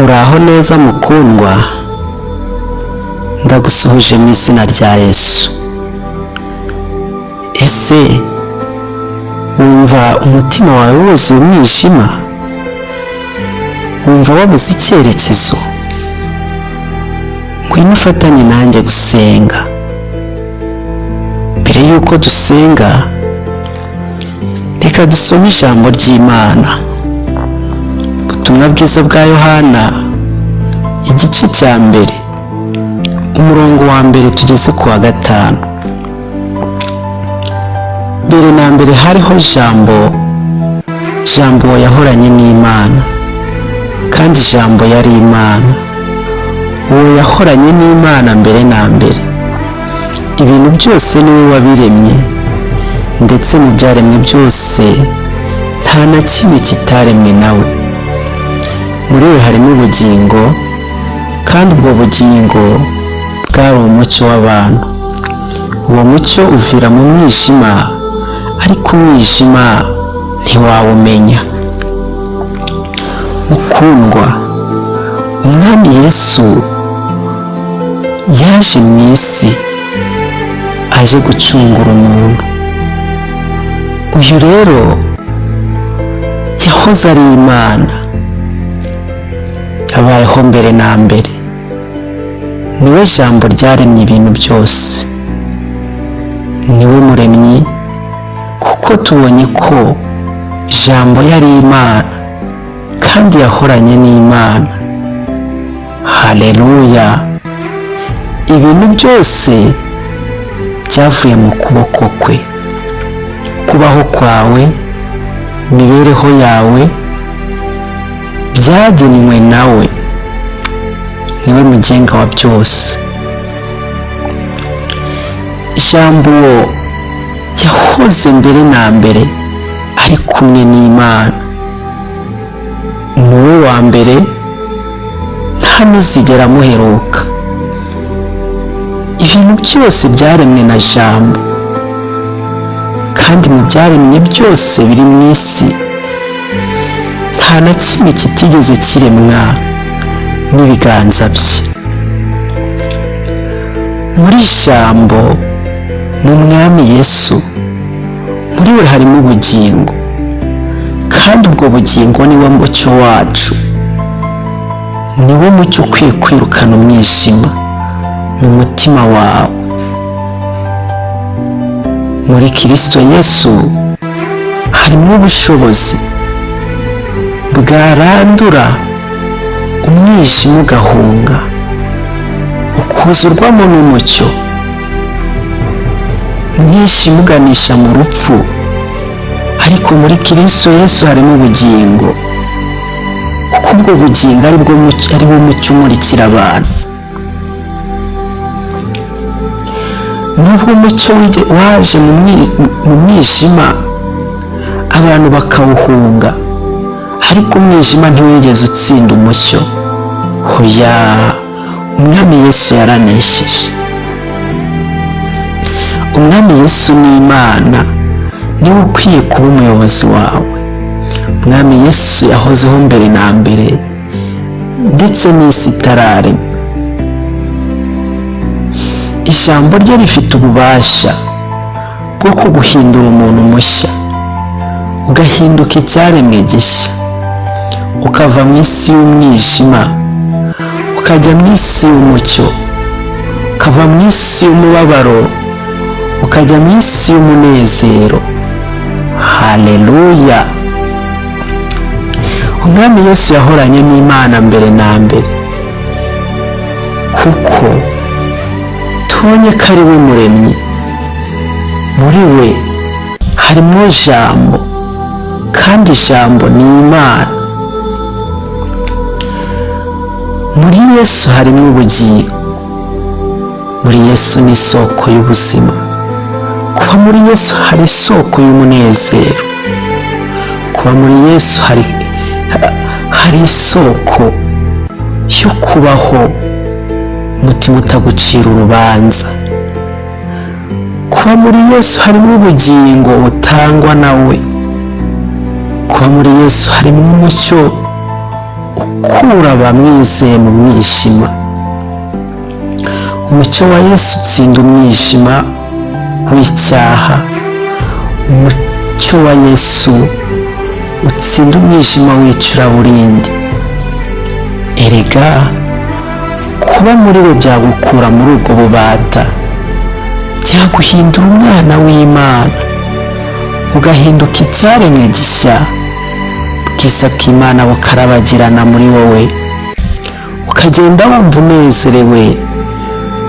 Uraho neza mukundwa, ndagusuhuje mu izina rya Yesu. Ese wumva umutima wawe wuzuye umwijima? Wumva wabuze icyerekezo? Ngwino ufatanye nanjye gusenga. Mbere y'uko dusenga, reka dusome ijambo ry'Imana. Ubutumwa bwiza bwa Yohana, igice cya 1, umurongo wa 1 tugeze ku wa 5. Mbere na mbere hariho Jambo, Jambo yahoranye n'Imana, kandi Jambo yari Imana. Uwo yahoranye n'Imana mbere na mbere. Ibintu byose niwe wabiremye, ndetse mu byaremwe byose nta na kimwe kitaremwe nawe. Muri we harimo ubugingo, kandi ubwo bugingo bwari umucyo w'abantu. Uwo mucyo uvira mu mwijima, ariko umwijima ntiwawumenya. Mukundwa, Umwami Yesu yaje mu isi aje gucungura umuntu. Uyu rero yahoze ari Imana, yabayeho mbere na mbere. Niwe Jambo ryaremye ibintu byose, niwe muremyi, kuko tubonye ko Jambo yari Imana kandi yahoranye n'Imana. Haleluya! Ibintu byose byavuye mu kuboko kwe. Kubaho kwawe, imibereho yawe byagenwe nawe, niwe mugenga wa byose. Jambo yahoze mbere na mbere ari kumwe n'Imana, niwe wa mbere, nta n'uzigera amuheruka. Ibintu byose byaremwe na Jambo, kandi mu byaremwe byose biri mu isi nta na kimwe kitigeze kiremwa n'ibiganza bye. Muri Jambo, mu Mwami Yesu, muri we harimo ubugingo, kandi ubwo bugingo niwo mucyo wacu, niwo mucyo ukwiye kwirukana umwijima mu mutima wawe. Muri Kirisito Yesu harimo ubushobozi bwarandura umwijima ugahunga, ukuzurwamo n'umucyo. Umwijima uganisha mu rupfu, ariko muri Kirisito Yesu harimo ubugingo, kuko ubwo bugingo ari wo mucyo umurikira abantu. Nubwo umucyo waje mu mwijima abantu bakawuhunga, ariko umwijima ntiwigeze utsinda umucyo. Hoya, Umwami Yesu yaranesheje. Umwami Yesu ni Imana, niwe ukwiye kuba umuyobozi wawe. Umwami Yesu yahozeho mbere na mbere, ndetse n'isi itararemwa. Ijambo rye rifite ububasha bwo kuguhindura umuntu mushya, ugahinduka icyaremwe gishya, ukava mu isi y'umwijima ukajya mu isi y'umucyo, ukava mu isi y'umubabaro ukajya mu isi y'umunezero. Haleluya! Umwami Yesu yahoranye n'Imana mbere na mbere, kuko tubonye ko ari we muremyi. Muri we harimo Jambo, kandi Jambo ni Imana. Muri Yesu harimo ubugingo, muri Yesu ni isoko y'ubuzima. Kuba muri Yesu hari isoko y'umunezero. Kuba muri Yesu hari isoko yo kubaho umutima utagucira urubanza. Kuba muri Yesu harimo ubugingo butangwa nawe. Kuba muri Yesu harimo umucyo Ukura abamwizeye mu mwijima. Umucyo wa Yesu utsinda umwijima w'icyaha. Umucyo wa Yesu utsinda umwijima w'icuraburindi. Erega kuba muri we byagukura muri ubwo bubata, byaguhindura umwana w'Imana, ugahinduka icyaremwe gishya. Ubwiza bw'Imana bukarabagirana muri wowe, ukagenda wumva unezerewe,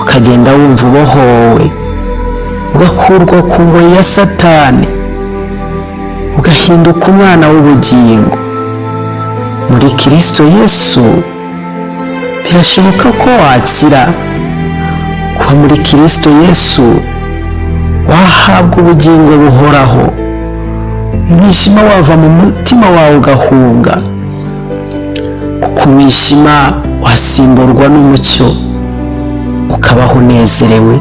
ukagenda wumva ubohowe, ugakurwa ku ngoyi ya Satani, ugahinduka umwana w'ubugingo muri Kirisito Yesu. Birashoboka ko wakira kuba muri Kirisito Yesu, wahabwa ubugingo buhoraho. Umwijima wava mu mutima wawe ugahunga, kuko umwijima wasimburwa n'umucyo, ukabaho unezerewe,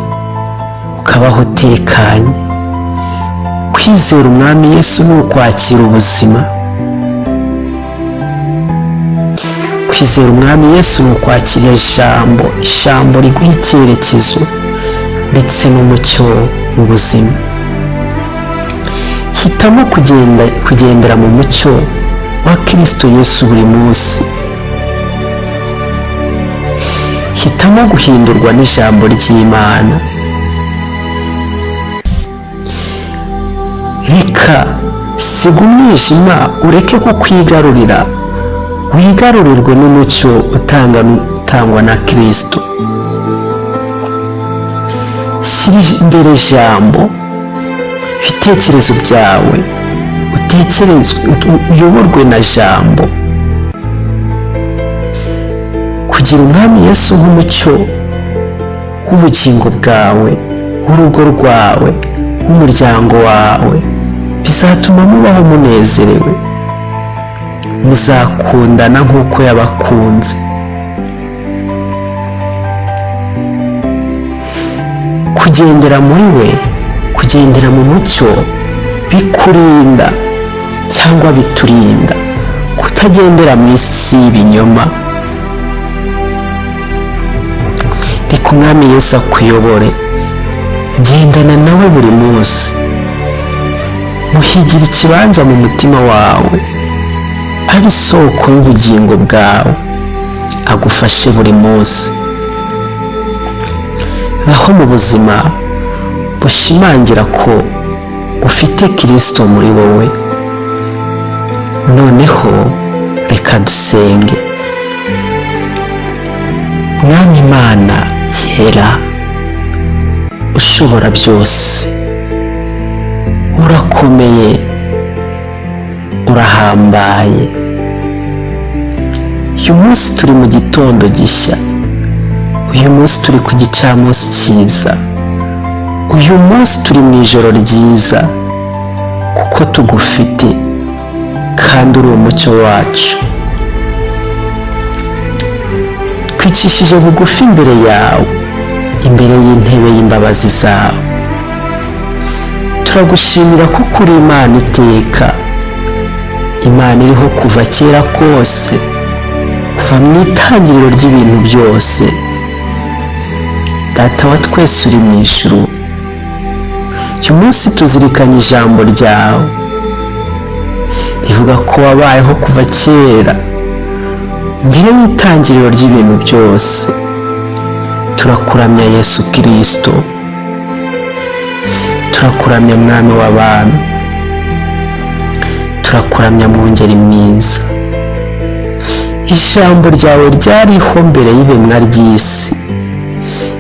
ukabaho utekanye. Kwizera Umwami Yesu ni ukwakira ubuzima. Kwizera Umwami Yesu ni ukwakira ijambo, ijambo riguha icyerekezo ndetse n'umucyo mu buzima. Hitamo kugendera mu mucyo wa Kirisito Yesu buri munsi. Hitamo guhindurwa n'ijambo ry'Imana. Reka siga umwijima, ureke kukwigarurira, wigarurirwe n'umucyo utangwa na Kirisito. Shyira imbere ijambo, ibitekerezo byawe uyoborwe na jambo. Kugira Umwami Yesu nk'umucyo w'ubugingo bwawe, w'urugo rwawe, w'umuryango wawe, bizatuma mubaho munezerewe, muzakundana nk'uko yabakunze. Kugendera muri we, kugendera mu mucyo, bikurinda cyangwa biturinda kutagendera mu isi y'ibinyoma. Reka Umwami Yesu akuyobore, gendana nawe buri munsi, muhigira ikibanza mu mutima wawe, abe isoko y'ubugingo bwawe, agufashe buri munsi. Baho mu buzima bushimangira ko ufite Kirisito muri wowe. Noneho reka dusenge. Mwami Imana yera, ushobora byose, urakomeye, urahambaye. Uyu munsi turi mu gitondo gishya, uyu munsi turi ku gicamunsi cyiza, uyu munsi turi mu ijoro ryiza, kuko tugufite kandi uri umucyo wacu. Twicishije bugufi imbere yawe, imbere y'intebe y'imbabazi zawe. Turagushimira kuko uri Imana iteka, Imana iriho kuva kera kose, kuva mu itangiriro ry'ibintu byose. Data wa twese uri mu ijuru, uyu munsi tuzirikanye ijambo ryawe rivuga ko wabayeho kuva kera, mbere y'itangiriro ry'ibintu byose. Turakuramya Yesu Kirisito, turakuramya Mwami w'abami, turakuramya Mwungeri mwiza. Ijambo ryawe ryariho mbere y'iremwa ry'isi,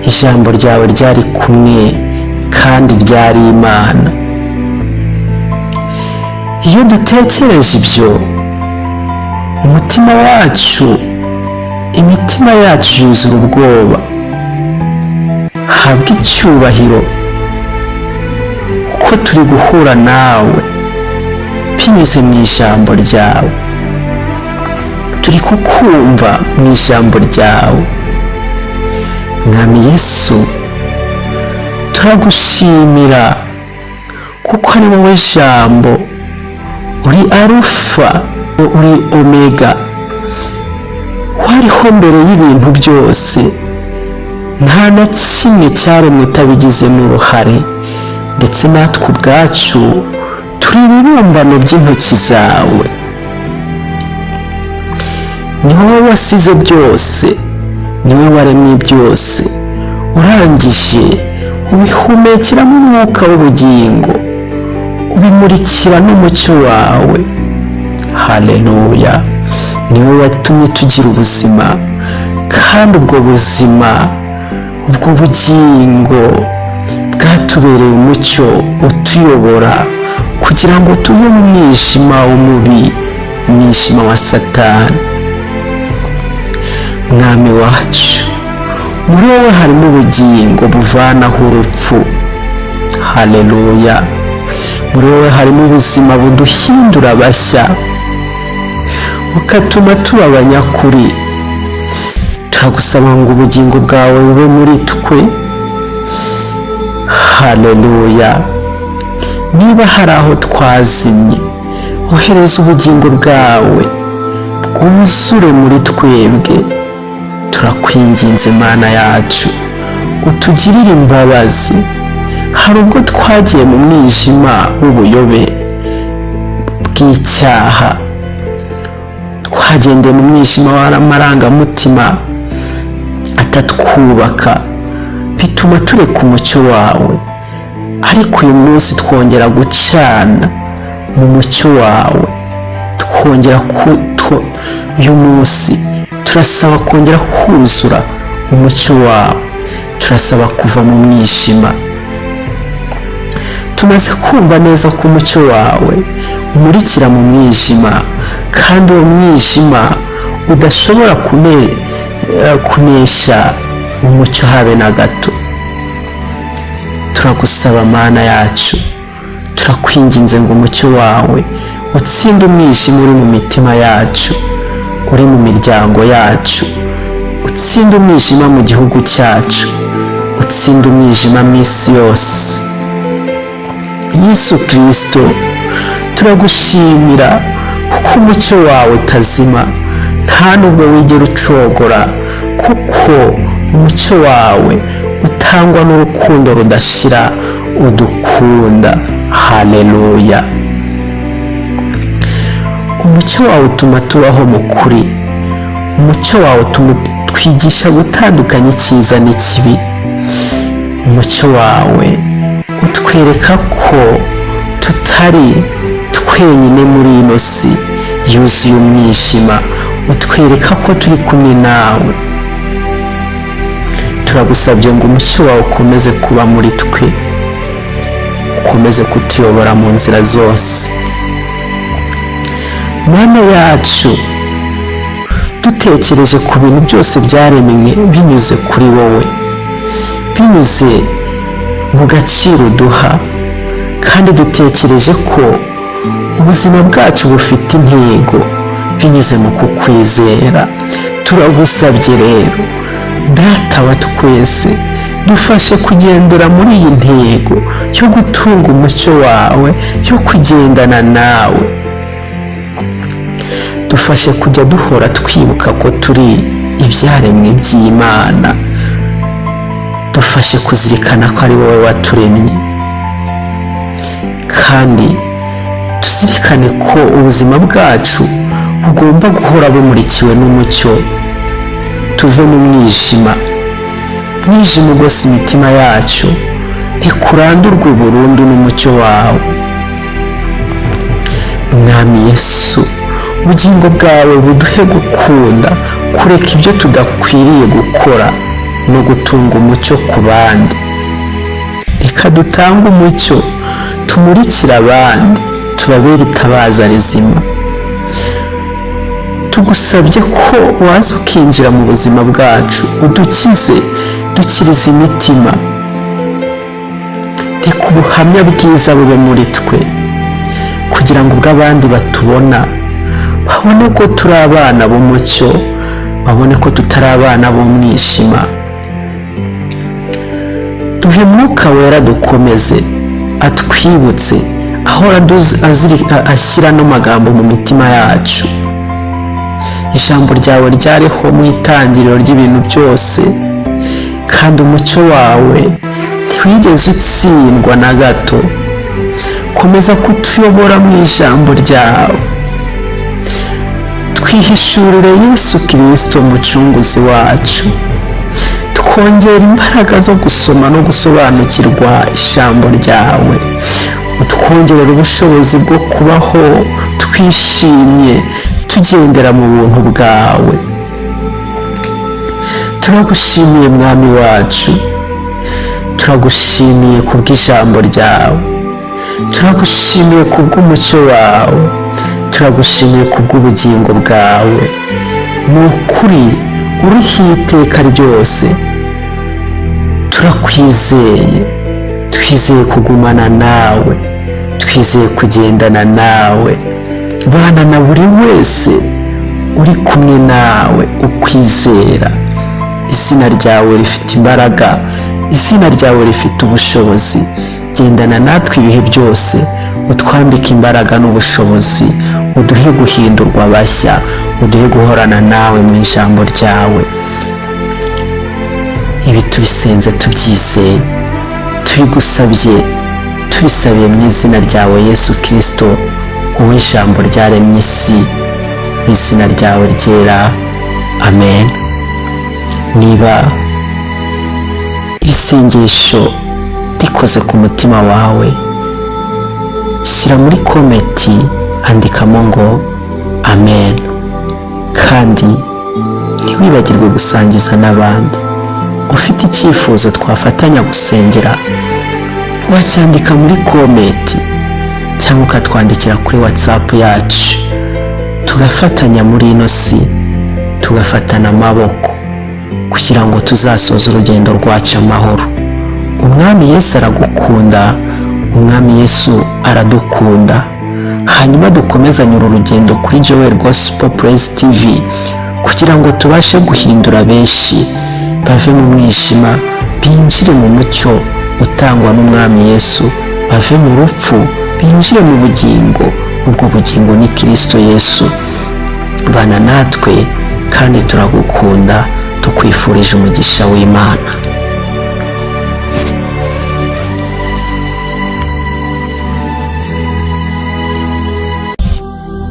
ijambo ryawe ryari kumwe kandi ryari Imana. Iyo dutekereje ibyo, umutima wacu, imitima yacu yuzura ubwoba. Habwa icyubahiro kuko turi guhura nawe binyuze mu ijambo ryawe, turi kukumva mu ijambo ryawe. Mwami Yesu, turagushimira kuko ari wowe jambo, uri Arufa, uri Omega. Wariho mbere y'ibintu byose, nta na kimwe cyaremwe utabigizemo uruhare, ndetse natwe ubwacu turi ibibumbano by'intoki zawe. Ni wowe wasize byose, ni wowe waremye byose, urangije ubihumekeramo umwuka w'ubugingo, ubimurikira n'umucyo wawe. Haleluya! Ni wowe watumye tugira ubuzima, kandi ubwo buzima, ubwo bugingo bwatubereye umucyo utuyobora kugira ngo tuve mu mwijima w'umubi, umwijima wa Satani. Mwami wacu, muri wowe harimo ubugingo buvanaho urupfu. Haleluya! Muri wowe harimo ubuzima buduhindura bashya, bukatuma tuba abanyakuri. Turagusaba ngo ubugingo bwawe bube muri twe. Haleluya! Niba hari aho twazimye, ohereza ubugingo bwawe bwuzure muri twebwe. Turakwinginze Mana yacu, utugirire imbabazi. Hari ubwo twagiye mu mwijima w'ubuyobe bw'icyaha, twagendeye mu mwijima w'amarangamutima atatwubaka, bituma tureka umucyo wawe. Ariko uyu munsi twongera gucana mu mucyo wawe, twongera uyu munsi turasaba kongera kuzura umucyo wawe, turasaba kuva mu mwijima. Tumaze kumva neza ko umucyo wawe umurikira mu mwijima, kandi uwo mwijima udashobora kunesha umucyo habe na gato. Turagusaba Mana yacu, turakwinginze ngo umucyo wawe utsinde umwijima uri mu mitima yacu, uri mu miryango yacu, utsinde umwijima mu gihugu cyacu, utsinde umwijima mu isi yose. Yesu Kirisito, turagushimira kuko umucyo wawe utazima, nta nubwo wigera ucogora, kuko umucyo wawe utangwa n'urukundo rudashira udukunda. Haleluya! Umucyo wawe utuma tubaho mu kuri, umucyo wawe utuma twigisha gutandukanya icyiza n'ikibi, umucyo wawe utwereka ko tutari twenyine muri ino si yuzuye umwijima, utwereka ko turi kumwe nawe. Turagusabye ngo umucyo wawe ukomeze kuba muri twe, ukomeze kutuyobora mu nzira zose. Mana yacu, dutekereje ku bintu byose byaremwe binyuze kuri wowe, binyuze mu gaciro duha, kandi dutekereje ko ubuzima bwacu bufite intego binyuze mu kukwizera, turagusabye rero Data wa twese, dufashe kugendera muri iyi ntego yo gutunga umucyo wawe, yo kugendana nawe. Dufashe kujya duhora twibuka ko turi ibyaremwe by'Imana, dufashe kuzirikana ko ari wowe waturemye, kandi tuzirikane ko ubuzima bwacu bugomba guhora bumurikiwe n'umucyo. Tuve mu mwijima, mwijima ugose imitima yacu, ntikurandurwe burundu n'umucyo wawe. Mwami Yesu, ubugingo bwawe buduhe gukunda kureka ibyo tudakwiriye gukora no gutunga umucyo ku bandi. Reka dutange umucyo, tumurikire abandi, tubabere itabaza rizima. Tugusabye ko waza ukinjira mu buzima bwacu, udukize, dukirize imitima. Reka ubuhamya bwiza bube muri twe, kugira ngo ubwo abandi batubona babone ko turi abana b'umucyo, babone ko tutari abana b'umwijima. Duhe Mwuka Wera, dukomeze, atwibutse, ahora ashyira ano magambo mu mitima yacu. Ijambo ryawe ryariho mu itangiriro ry'ibintu byose, kandi umucyo wawe ntiwigeze utsindwa na gato. Komeza kutuyobora mu ijambo ryawe. Twihishurire Yesu Kirisito, mucunguzi wacu. Twongera imbaraga zo gusoma no gusobanukirwa ijambo ryawe. Utwongerera ubushobozi bwo kubaho twishimye, tugendera mu buntu bwawe. Turagushimiye, Mwami wacu. Turagushimiye kubw'ijambo ryawe, turagushimiye kubw'umucyo wawe, turagushimiye kubw'ubugingo bwawe. Ni ukuri uriho iteka ryose. Turakwizeye, twizeye kugumana nawe, twizeye kugendana nawe. Bana na buri wese uri kumwe nawe ukwizera. Izina ryawe rifite imbaraga, izina ryawe rifite ubushobozi. Gendana natwe ibihe byose, utwambike imbaraga n'ubushobozi, uduhe guhindurwa bashya, uduhe guhorana nawe mu ijambo ryawe. Ibi tubisenze tubyizeye, tubigusabye, tubisabiye mu izina ryawe Yesu Kirisito, wowe ijambo ryaremye isi, mu izina ryawe ryera, amen. Niba iri sengesho rikoze ku mutima wawe, shyira muri comment, andikamo ngo "amen", kandi ntiwibagirwe gusangiza n'abandi. Ufite icyifuzo twafatanya gusengera, wacyandika muri comment cyangwa ukatwandikira kuri WhatsApp yacu, tugafatanya muri ino si, tugafatana amaboko kugira ngo tuzasoze urugendo rwacu amahoro. Umwami Yesu aragukunda, Umwami Yesu aradukunda. Hanyuma dukomezanye uru rugendo kuri Joel Gospel Praise TV kugira ngo tubashe guhindura benshi, bave mu mwijima binjire mu mucyo utangwa n'Umwami Yesu, bave mu rupfu binjire mu bugingo. Ubwo bugingo ni Kirisito Yesu. Bana natwe kandi turagukunda, tukwifurije umugisha w'Imana.